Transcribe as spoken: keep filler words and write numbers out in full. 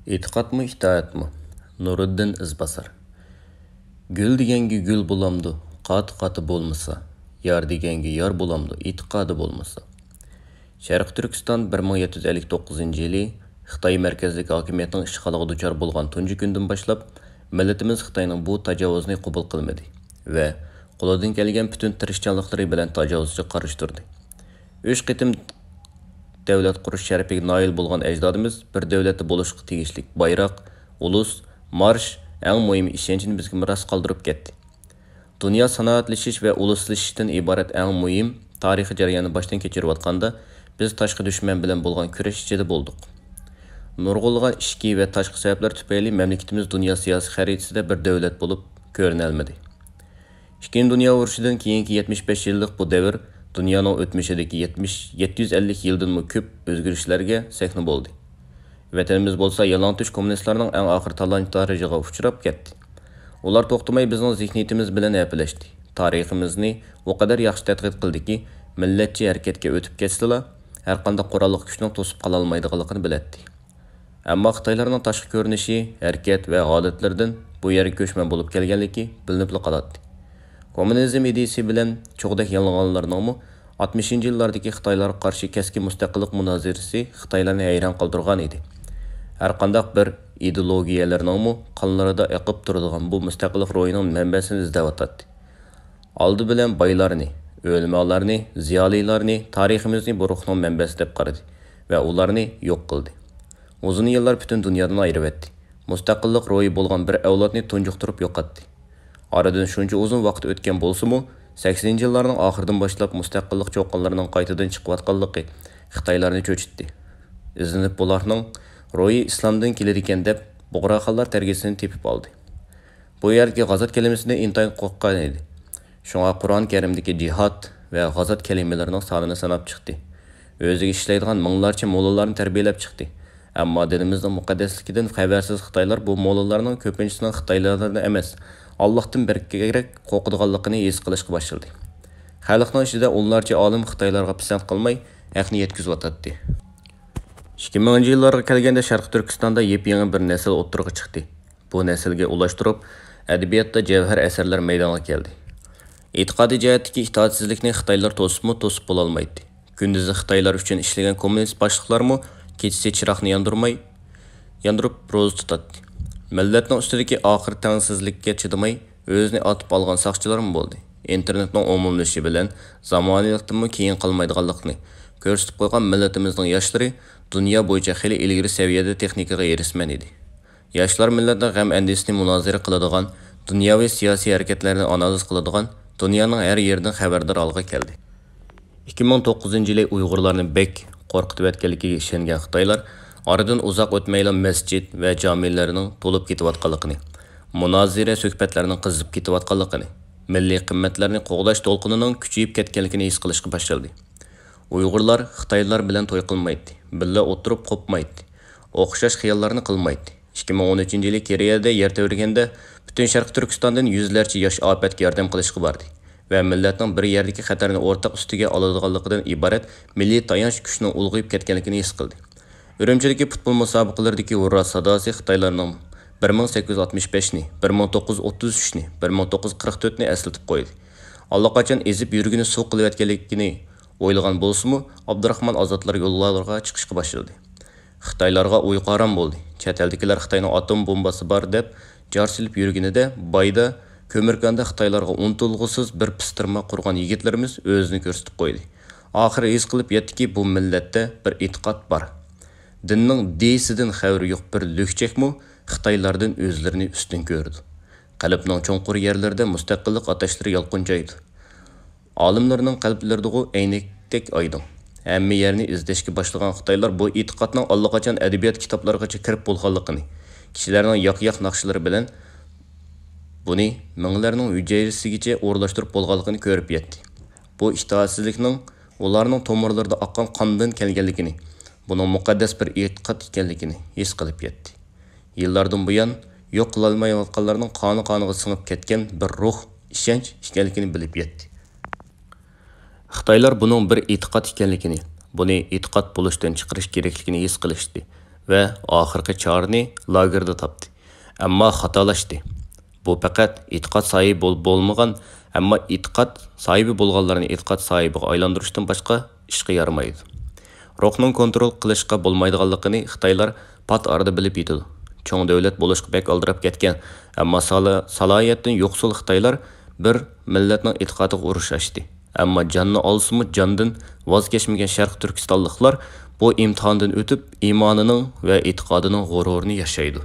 ئېتىقادمۇ ئىتائەتمۇ؟ نۇرىدىن ئىزباسار. گۈل دېگەنگە گۈل بولامدۇ، قاتى-قاتى بولمىسا؟ يار دېگەنگە يار بولامدۇ، ئېتىقادى بولمىسا؟ شەرقىي تۈركىستان بىر مىڭ يەتتە يۈز ئەللىك توققۇزىنچى يىلى خىتاي مەركەزلىك ھاكىمىيەتنىڭ ئىشغالىغا دۇچار بولغان تۇنجى كۈندىن باشلاپ، مىللىتىمىز خىتاينىڭ بۇ تاجاۋۇزىنى قوبۇل قىلمىدى ۋە قولىدىن كەلگەن پۈتۈن تىرىشچانلىقلىرى بىلەن تاجاۋۇزچىغا قارشى تۇردى. ئۈچ قېتىم دۆلەت قۇرۇش شەرىپىگە نائىل بولغان ئەجدادىمىز بىر دۆلەتتە بولۇشقا تېگىشلىك بايراق، ئۇلۇس، مارش، ئەڭ مۇھىم ئىشەنچنى بىزگە مىراس قالدۇرۇپ كەتتى. دۇنيا سانائەتلىشىش ۋە ئۇلۇسلىشىشتىن ئىبارەت ئەڭ مۇھىم تارىخىي جەرياننى باشتىن كەچۈرۈۋاتقاندا، بىز تاشقى دۈشمەن بىلەن بولغان كۈرەش ئىچىدە بولدۇق. نۇرغۇنلىغان ئىچكى ۋە تاشقى سەۋەبلەر تۈپەيلى مەملىكىتىمىز دۇنيا سىياسىي خەرىتىسىدە بىر دۆلەت بولۇپ كۆرۈنەلمىدى. ئىككىنچى دۇنيا ئۇرۇشىدىن كېيىنكى يەتمىش بەش يىللىق بۇ دەۋر دۇنيانىڭ ئۆتمۈشىدىكى يەتمىش، يەتتە يۈز ئەللىك يىلدىنمۇ كۆپ ئۆزگىرىشلەرگە سەھنە بولدى. ۋەتىنىمىز بولسا يالىڭتۆش كوممۇنىستلارنىڭ ئەڭ ئاخىرى تالان-تاراجىغا ئۇچراپ كەتتى. ئۇلار توختىماي بىزنىڭ زېھنىيىتىمىز بىلەن ھەپىلەشتى. تارىخىمىزنى ئۇ قەدەر ياخشى تەتقىق قىلدىكى، مىللەتچى ھەرىكەتكە ئۆتۈپ كەتسىلا، ھەرقانداق قوراللىق كۈچنىڭ توسۇپ قالالمايدىغانلىقىنى بىلەتتى. ئەمما خىتايلارنىڭ تاشقى كۆرۈنۈشى، ھەرىكەت ۋە ھالەتلىرىدىن بۇ يەرگە كۆچمەن بولۇپ كەلگەنلىكى بىلىنىپلا قالاتتى. كوممۇنىزم ئىدىيىسى بىلەن چوغدەك يانغانلارنىڭمۇ ئاتمىشىنچى يىللاردىكى خىتايلارغا قارشى كەسكىن مۇستەقىللىق مۇنازىرىسى خىتايلارنى ھەيران قالدۇرغان ئىدى. ھەرقانداق بىر ئىدېئولوگىيەلەرنىڭمۇ قانلىرىدا ئېقىپ تۇرىدىغان بۇ مۇستەقىللىق روھىنىڭ مەنبەسىنى ئىزدەۋاتاتتى. ئالدى بىلەن بايلارنى، ئۆلىمالارنى، زىيالىيلارنى، تارىخىمىزنى بۇ روھنىڭ مەنبەسى دەپ قارىدى ۋە ئۇلارنى يوق قىلدى. ئۇزۇن يىللار پۈتۈن دۇنيادىن ئايرىۋەتتى. مۇستەقىللىق روھى بولغان بىر ئەۋلادنى تۇنجۇقتۇرۇپ يوقاتتى. ئارىدىن شۇنچە ئۇزۇن ۋاقىت ئۆتكەن بولسىمۇ، سەكسىنىنچى يىللارنىڭ ئاخىرىدىن باشلاپ مۇستەقىللىق چوققىلىرىنىڭ قايتىدىن چىقىۋاتقانلىقى خىتايلارنى چۆچۈتتى. ئىزدىنىپ بۇلارنىڭ روھى ئىسلامدىن كېلىدىكەن دەپ، بۇغراخانلار تەرگىسىنى تېپىپ ئالدى. بۇ يەردىكى غازات كەلىمىسىدىن ئىنتايىن قورققان ئىدى. شۇڭا قۇرئان كەرىمدىكى جىھاد ۋە غازات كەلىمىلىرىنىڭ سانىنى ساناپ چىقتى. ئۆزىگە ئىشلەيدىغان مىڭلارچە موللىلارنى تەربىيەلەپ چىقتى. ئەمما دىنىمىزنىڭ مۇقەددەسلىكىدىن خەۋەرسىز خىتايلار بۇ موللىلارنىڭ كۆپىنچىسىنىڭ خىتايلاردىن ئەمەس، ئاللاھتىن بەكرەك قورقىدىغانلىقىنى ھېس قىلىشقا باشلىدى. خەلقنىڭ ئىچىدە ئونلارچە ئالىم خىتايلارغا پىسەنت قىلماي، ھەقنى يەتكۈزۈۋاتاتتى. ئىككى مىڭىنچى يىللارغا كەلگەندە شەرقىي تۈركىستاندا يېپيېڭى بىر نەسىل ئوتتۇرىغا چىقتى. بۇ نەسىلگە ئۇلاشتۇرۇپ، ئەدەبىياتتا جەۋھەر ئەسەرلەر مەيدانغا كەلدى. ئېتىقادىي جەھەتتىكى ئىتائەتسىزلىكنى خىتايلار توسۇپمۇ توسۇپ بولالمايتتى. كۈندۈزى خىتايلار ئۈچۈن ئىشلىگەن كوممۇنىست باشلىقلارمۇ كېچىسى چىراغنى ياندۇرماي، ياندۇرۇپ روزا تۇتاتتى. مىللەتنىڭ ئۈستىدىكى ئاخىر تەڭسىزلىككە چىدىماي، ئۆزىنى ئاتىپ ئالغان ساقچىلارمۇ بولدى. ئىنتېرنېتنىڭ ئومۇملىشىشى بىلەن زامانىۋىلىقتىنمۇ كېيىن قالمايدىغانلىقىنى كۆرسىتىپ قويغان مىللىتىمىزنىڭ ياشلىرى دۇنيا بويىچە خېلى ئىلگىرى سەۋىيەدە تېخنىكىغا ھېرىسمەن ئىدى. ياشلار مىللەتنىڭ غەم-ئەندىشىسىنى مۇنازىرە قىلىدىغان، دۇنياۋى سىياسىي ھەرىكەتلەرنى ئانالىز قىلىدىغان، دۇنيانىڭ ھەر يېرىدىن خەۋەردار ھالغا كەلدى. ئىككى مىڭ توققۇزىنچى يىلى ئۇيغۇرلارنى بەك قورقۇتۇۋەتكەنلىكىگە ئىشەنگەن خىتايلار ئارىدىن ئۇزاق ئۆتمەيلا مەسچىت ۋە جامىلەرنىڭ تولۇپ كېتىۋاتقانلىقىنى، مۇنازىرە سۆھبەتلەرنىڭ قىزىپ كېتىۋاتقانلىقىنى، مىللىي قىممەتلەرنى قوغداش دولقۇنىنىڭ كۈچىيىپ كەتكەنلىكىنى ھېس قىلىشقا باشلىدى. ئۇيغۇرلار خىتايلار بىلەن توي قىلمايتتى، بىللە ئولتۇرۇپ قوپمايتتى، ئوخشاش خىياللارنى قىلمايتتى. ئىككى مىڭ ئون ئۈچىنچى يىلى كېرىيەدە يەر تەۋرىگەندە، پۈتۈن شەرقىي تۈركىستاندىن يۈزلەرچە ياش ئاپەتكە ياردەم قىلىشقا باردى ۋە مىللەتنىڭ بىر يەردىكى خەتەرنى ئورتاق ئۈستىگە ئالىدىغانلىقىدىن ئىبارەت مىللىي تايانچ كۈچىنىڭ ئۇلغىيىپ كەتكەنلىكىنى ھېس قىلدى. ئۈرۈمچىدىكى پۇتبول مۇسابىقىلىرىدىكى ھۇررا ساداسى خىتايلارنىڭ بىر مىڭ سەككىز يۈز ئاتمىش بەشنى، بىر مىڭ توققۇز يۈز ئوتتۇز ئۈچنى، بىر مىڭ توققۇز يۈز قىرىق تۆتنى ئەسلىتىپ قويدى. ئاللىقاچان ئېزىپ يۈرىكىنى سۇ قىلىۋەتكەنلىكىنى ئويلىغان بولسىمۇ، ئابدۇراخمان ئازادلار يوللارغا چىقىشقا باشلىدى. خىتايلارغا ئۇيقۇ ھارام بولدى. چەت ئەلدىكىلەر خىتاينىڭ ئاتوم بومبىسى بار دەپ جار سېلىپ يۈرگىنىدە، بايدا، كۆمۈركەندە خىتايلارغا ئۇنتۇلغۇسىز بىر پىستىرما قۇرغان يىگىتلىرىمىز ئۆزىنى كۆرسىتىپ قويدى. ئاخىرى ھېس قىلىپ يەتتىكى، بۇ مىللەتتە بىر ئېتىقاد بار. دىننىڭ دېيىسىدىن خەۋىرى يوق بىر لۈكچەكمۇ خىتايلاردىن ئۆزلىرىنى ئۈستۈن كۆرىدۇ. قەلبنىڭ چوڭقۇر يەرلىرىدە مۇستەقىللىق ئاتاشلىرى يالقۇنجايدۇ. ئالىملارنىڭ قەلبلىرىدىغۇ ئەينەكتەك ئايدىڭ. ھەممە يەرنى ئىزدەشكە باشلىغان خىتايلار بۇ ئېتىقادنىڭ ئاللىقاچان ئەدەبىيات كىتابلىرىغىچە كىرىپ بولغانلىقىنى، كىشىلەرنىڭ ياق-ياق ناخشىلىرى بىلەن بۇنى مېڭىلەرنىڭ ھۈجەيرىسىگىچە ئورۇنلاشتۇرۇپ بولغانلىقىنى كۆرۈپ يەتتى. بۇ ئىتائەتسىزلىكنىڭ ئۇلارنىڭ تومۇرلىرىدا ئاققان قاندىن كەلگەنلىكىنى، بۇنىڭ مۇقەددەس بىر ئېتىقاد ئىكەنلىكىنى ھېس قىلىپ يەتتى. يىللاردىن بۇيان يوق قىلالمايۋاتقانلارنىڭ قانى-قانىغا سىڭىپ كەتكەن بىر روھ، ئىشەنچ ئىكەنلىكىنى بىلىپ يەتتى. خىتايلار بۇنىڭ بىر ئېتىقاد ئىكەنلىكىنى، بۇنى ئېتىقاد بولۇشتىن چىقىرىش كېرەكلىكىنى ھېس قىلىشتى ۋە ئاخىرقى چارىنى لاگېردا تاپتى. ئەمما خاتالاشتى. بۇ پەقەت ئېتىقاد ساھىبى بولۇپ بولمىغان، ئەمما ئېتىقاد ساھىبى بولغانلارنى ئېتىقاد ساھىبىغا ئايلاندۇرۇشتىن باشقا ئىشقا يارىمايدۇ. روھنىڭ كونترول قىلىشقا بولمايدىغانلىقىنى خىتايلار پات ئارىدا بىلىپ يېتىدۇ. چوڭ دۆلەت بولۇشقا بەك ئالدىراپ كەتكەن، ئەمما سالا-، سالاھىيەتتىن يوقسۇل خىتايلار بىر مىللەتنىڭ ئېتىقادىغا ئۇرۇش ئاچتى. ئەمما جاننى ئالسىمۇ جاندىن ۋاز كەچمىگەن شەرقىي تۈركىستانلىقلار بۇ ئىمتىھاندىن ئۆتۈپ، ئىمانىنىڭ ۋە ئېتىقادىنىڭ غۇرۇرىنى ياشايدۇ.